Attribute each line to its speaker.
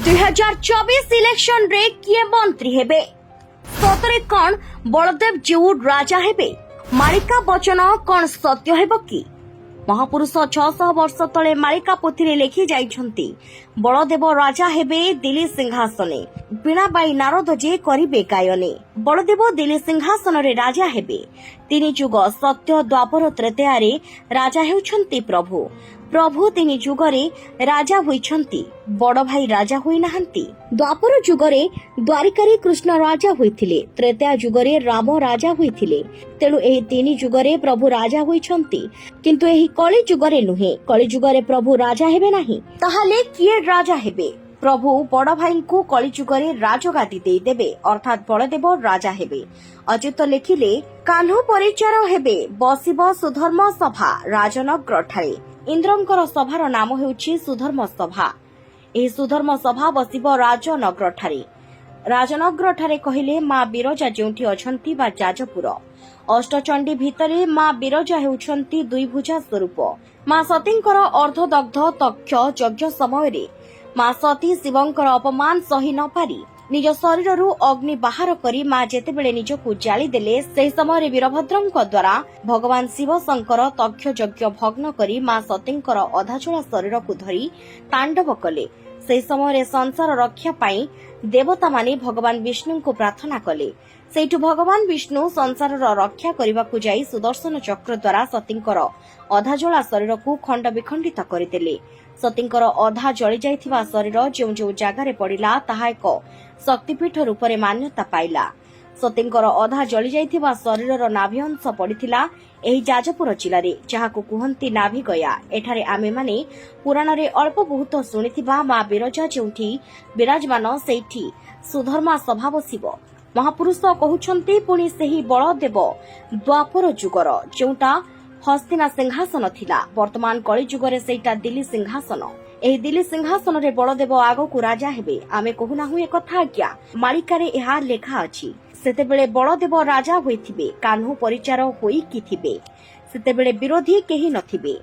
Speaker 1: 2024 ଇଲେକ୍ସନରେ କିଏ ମନ୍ତ୍ରୀ ହେବେ? ସତରେ କଣ ବଳଦେବ ଜୀଉ ରାଜା ହେବେ? ମାଳିକା ବଚନ କଣ ସତ୍ୟ ହେବ କି? ମହାପୁରୁଷ 600 ବର୍ଷ ତଳେ ମାଳିକା ପୋଥିରେ ଲେଖି ଯାଇଛନ୍ତି, ବଳଦେବ ରାଜା ହେବେ ଦିଲ୍ଲୀ ସିଂହାସନେ, ବୀଣାବାଇ ନାରଦ ଯେ କରିବେ ଗାୟନେ। ବଳଦେବ ଦିଲ୍ଲୀ ସିଂହାସନରେ ରାଜା ହେବେ। ତିନି ଯୁଗ, ସତ୍ୟ, ଦ୍ୱାପର, ତ୍ରେତୟାରେ ରାଜା ହେଉଛନ୍ତି ପ୍ରଭୁ। ପ୍ରଭୁ ତିନି ଯୁଗରେ ରାଜା ହୋଇଛନ୍ତି, ବଡ ଭାଇ ରାଜା ହୋଇନାହାନ୍ତି। ଦ୍ୱାପର ଯୁଗରେ ଦ୍ୱାରିକାରେ କୃଷ୍ଣ ରାଜା ହୋଇଥିଲେ। ତ୍ରେତୟା ଯୁଗରେ ରାମ ରାଜା ହୋଇଥିଲେ। ତେଣୁ ଏହି ତିନି ଯୁଗରେ ପ୍ରଭୁ ରାଜା ହୋଇଛନ୍ତି, କିନ୍ତୁ ଏହି କଳି ଯୁଗରେ ନୁହେଁ। କଳି ଯୁଗରେ ପ୍ରଭୁ ରାଜା ହେବେ ନାହିଁ। ତାହେଲେ କିଏ ରାଜା ହେବେ? ପ୍ରଭୁ ବଡ ଭାଇଙ୍କୁ କଳି ଯୁଗରେ ରାଜଗାଦି ଦେଇଦେବେ, ଅର୍ଥାତ୍ ବଳଦେବ ରାଜା ହେବେ। ଅଚ୍ୟୁତ ଲେଖିଲେ, କାହ୍ନୁ ପରିଚାର ହେବେ, ବସିବ ସୁଧର୍ମ ସଭା ରାଜନଗ୍ର ଠାରେ। ଇନ୍ଦ୍ରଙ୍କର ସଭାର ନାମ ହେଉଛି ସୁଧର୍ମ ସଭା। ଏହି ସୁଧର୍ମ ସଭା ବସିବ ରାଜନଗ୍ର ଠାରେ। ରାଜନଗ୍ର ଠାରେ କହିଲେ ମା ବିରଜା ଯେଉଁଠି ଅଛନ୍ତି ବା ଯାଜପୁର। ଅଷ୍ଟଚଣ୍ଡୀ ଭିତରେ ମା ବିରଜା ହେଉଛନ୍ତି ଦୁଇଭୁଜା ସ୍ୱରୂପ। ମା ସତୀଙ୍କର ଅର୍ଦ୍ଧଦଗ୍ଧ ତକ୍ଷ ଯଜ୍ଞ ସମୟରେ ମା ସତୀ ଶିବଙ୍କର ଅପମାନ ସହି ନ ପାରି ନିଜ ଶରୀରରୁ ଅଗ୍ନି ବାହାର କରି ମା ଯେତେବେଳେ ନିଜକୁ ଜାଳିଦେଲେ, ସେହି ସମୟରେ ବୀରଭଦ୍ରଙ୍କ ଦ୍ୱାରା ଭଗବାନ ଶିବ ଶଙ୍କର ତକ୍ଷ ଯଜ୍ଞ ଭଗ୍ନ କରି ମା ସତୀଙ୍କର ଅଧାଜଳା ଶରୀରକୁ ଧରି ତାଣ୍ଡବ କଲେ। ସେହି ସମୟରେ ସଂସାର ରକ୍ଷା ପାଇଁ ଦେବତାମାନେ ଭଗବାନ ବିଷ୍ଣୁଙ୍କୁ ପ୍ରାର୍ଥନା କଲେ। ସେଇଠୁ ଭଗବାନ ବିଷ୍ଣୁ ସଂସାରର ରକ୍ଷା କରିବାକୁ ଯାଇ ସୁଦର୍ଶନ ଚକ୍ର ଦ୍ୱାରା ସତୀଙ୍କର ଅଧାଜଳା ଶରୀରକୁ ଖଣ୍ଡ ବିଖଣ୍ଡିତ କରିଦେଲେ। ସତୀଙ୍କର ଅଧା ଜଳିଯାଇଥିବା ଶରୀର ଯେଉଁ ଯେଉଁ ଜାଗାରେ ପଡ଼ିଲା, ତାହା ଏକ ଶକ୍ତିପୀଠ ରୂପରେ ମାନ୍ୟତା ପାଇଲା। ସତୀଙ୍କର ଅଧା ଜଳିଯାଇଥିବା ଶରୀରର ନାଭି ଅଂଶ ପଡ଼ିଥିଲା ଏହି ଯାଜପୁର ଜିଲ୍ଲାରେ, ଯାହାକୁ କୁହନ୍ତି ନାଭିଗୟା। ଏଠାରେ ଆମେମାନେ ପୁରାଣରେ ଅଳ୍ପ ବହୁତ ଶୁଣିଥିବା ମା ବିରଜା ଯେଉଁଠି ବିରାଜମାନ, ସେଇଠି ସୁଧର୍ମା ସଭା ବସିବ। ମହାପୁରୁଷ କହୁଛନ୍ତି, ପୁଣି ସେହି ବଳଦେବ ଦ୍ୱାପର ଯୁଗର ଯେଉଁଟା ହସ୍ତିନା ସିଂହାସନ ଥିଲା, ବର୍ତ୍ତମାନ କଳି ଯୁଗରେ ସେଇଟା ଦିଲ୍ଲୀ ସିଂହାସନ। ଏହି ଦିଲ୍ଲୀ ସିଂହାସନରେ ବଳଦେବ ଆଗକୁ ରାଜା ହେବେ। ଆମେ କହୁନାହୁଁ ଏକଥା ଆଜ୍ଞା, ମାଳିକାରେ ଏହା ଲେଖା ଅଛି। ସେତେବେଳେ ବଳଦେବ ରାଜା ହୋଇଥିବେ, କାହ୍ନୁ ପରିଚାର ହୋଇକି ଥିବେ। ସେତେବେଳେ ବିରୋଧୀ କେହି ନଥିବେ।